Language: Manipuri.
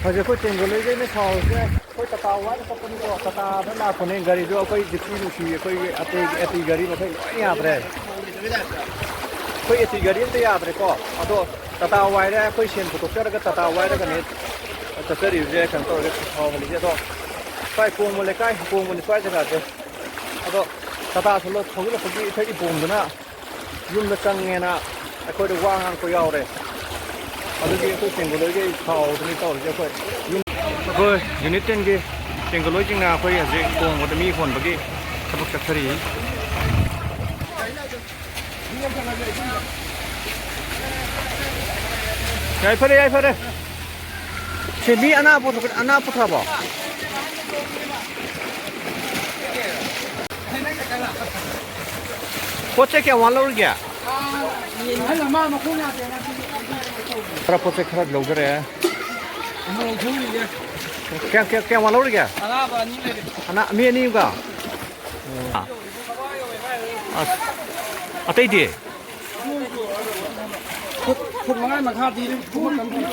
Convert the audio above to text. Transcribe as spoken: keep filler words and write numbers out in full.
ꯍꯧꯖꯤꯛ ꯑꯩꯈꯣꯏ ꯇꯦꯡꯒꯣꯂꯩꯗꯩꯅ ꯁꯥꯎꯔꯤꯁꯦ ꯑꯩꯈꯣꯏ ꯇꯥꯇꯥ ꯋꯥꯏꯗ ꯆꯠꯄꯅꯤꯀꯣ, ꯇꯥꯇꯥꯗ ꯂꯥꯛꯄꯅꯦ꯫ ꯒꯥꯔꯤꯗꯣ ꯑꯩꯈꯣꯏ ꯖꯤꯞꯁꯤ ꯅꯨꯡꯁꯤ, ꯑꯩꯈꯣꯏꯒꯤ ꯑꯦꯇꯤ, ꯑꯦꯇꯤ ꯒꯥꯔꯤ ꯃꯈꯩ ꯂꯣꯏ ꯌꯥꯗ꯭ꯔꯦ꯫ ꯑꯩꯈꯣꯏ ꯑꯦꯇꯤ ꯒꯥꯔꯤ ꯑꯝꯇ ꯌꯥꯗ꯭ꯔꯦꯀꯣ꯫ ꯑꯗꯣ ꯇꯥꯇꯥ ꯋꯥꯏꯔꯦ, ꯑꯩꯈꯣꯏ ꯁꯦꯟ ꯄꯨꯊꯣꯛꯆꯔꯒ ꯇꯥꯇꯥ ꯋꯥꯏꯔꯒꯅꯦ ꯆꯠꯆꯔꯤꯕꯁꯦ꯫ ꯀꯩꯅꯣ ꯇꯧꯔꯒ ꯊꯥꯎ ꯍꯥꯜꯂꯤꯁꯦ꯫ ꯑꯗꯣ ꯁ꯭ꯋꯥꯏ ꯀꯣꯡꯕ ꯂꯩꯀꯥꯏ, ꯀꯣꯡꯕꯅꯤ ꯁ꯭ꯋꯥꯏ ꯖꯒꯥꯁꯦ꯫ ꯑꯗꯣ ꯇꯥꯇꯥ ꯁꯣꯂꯣ ꯊꯧꯖꯤꯜꯂꯛꯄꯒꯤ ꯏꯊꯛ ꯏꯄꯣꯝꯗꯨꯅ ꯌꯨꯝꯗ ꯆꯪꯉꯦꯅ ꯑꯩꯈꯣꯏꯗ ꯋꯥ ꯉꯥꯡꯉꯛꯄ ꯌꯥꯎꯔꯦ꯫ ꯑꯗꯨꯗꯤ ꯑꯩꯈꯣꯏ ꯇꯦꯡꯒꯣꯂꯣꯏꯒꯤ ꯁꯥꯎꯗꯅꯤ ꯇꯧꯔꯤꯁꯦ꯫ ꯑꯩꯈꯣꯏ ꯌꯨꯝ, ꯑꯩꯈꯣꯏ ꯌꯨꯅꯤꯠ ꯇꯦꯟꯒꯤ ꯇꯦꯡꯒꯣꯂꯣꯏꯁꯤꯡꯅ ꯑꯩꯈꯣꯏ ꯍꯧꯖꯤꯛ ꯀꯣꯡꯕꯗ ꯃꯤ ꯍꯣꯟꯕꯒꯤ ꯊꯕꯛ ꯆꯠꯊꯔꯤ꯫ ꯌꯥꯏꯐꯔꯦ, ꯌꯥꯏꯐꯔꯦ꯫ ꯁꯤ ꯃꯤ ꯑꯅꯥ ꯄꯨꯊꯣꯛ-, ꯑꯅꯥ ꯄꯨꯊꯔꯕꯣ? ꯄꯣꯠ ꯆꯩ ꯀꯌꯥꯝ ꯋꯥꯠꯍꯧꯔꯤꯒꯦ? ꯈꯔ ꯄꯣꯠ ꯆꯩ ꯈꯔ ꯂꯧꯖꯔꯦ꯫ ꯀꯌꯥꯝ, ꯀꯌꯥꯝ, ꯀꯌꯥꯝ ꯋꯥꯠꯍꯧꯔꯤꯒꯦ? ꯑꯅꯥꯕ ꯑꯅꯤ ꯂꯩꯔꯦ꯫ ꯑꯅꯥ-, ꯃꯤ ꯑꯅꯤ ꯑꯃꯒ? ꯑꯁ, ꯑꯇꯩꯗꯤ? ꯐꯨꯠ, ꯐꯨꯠ ꯃꯉꯥ ꯃꯈꯥꯗꯤ ꯀꯨꯝꯃꯛꯀꯅꯤ꯫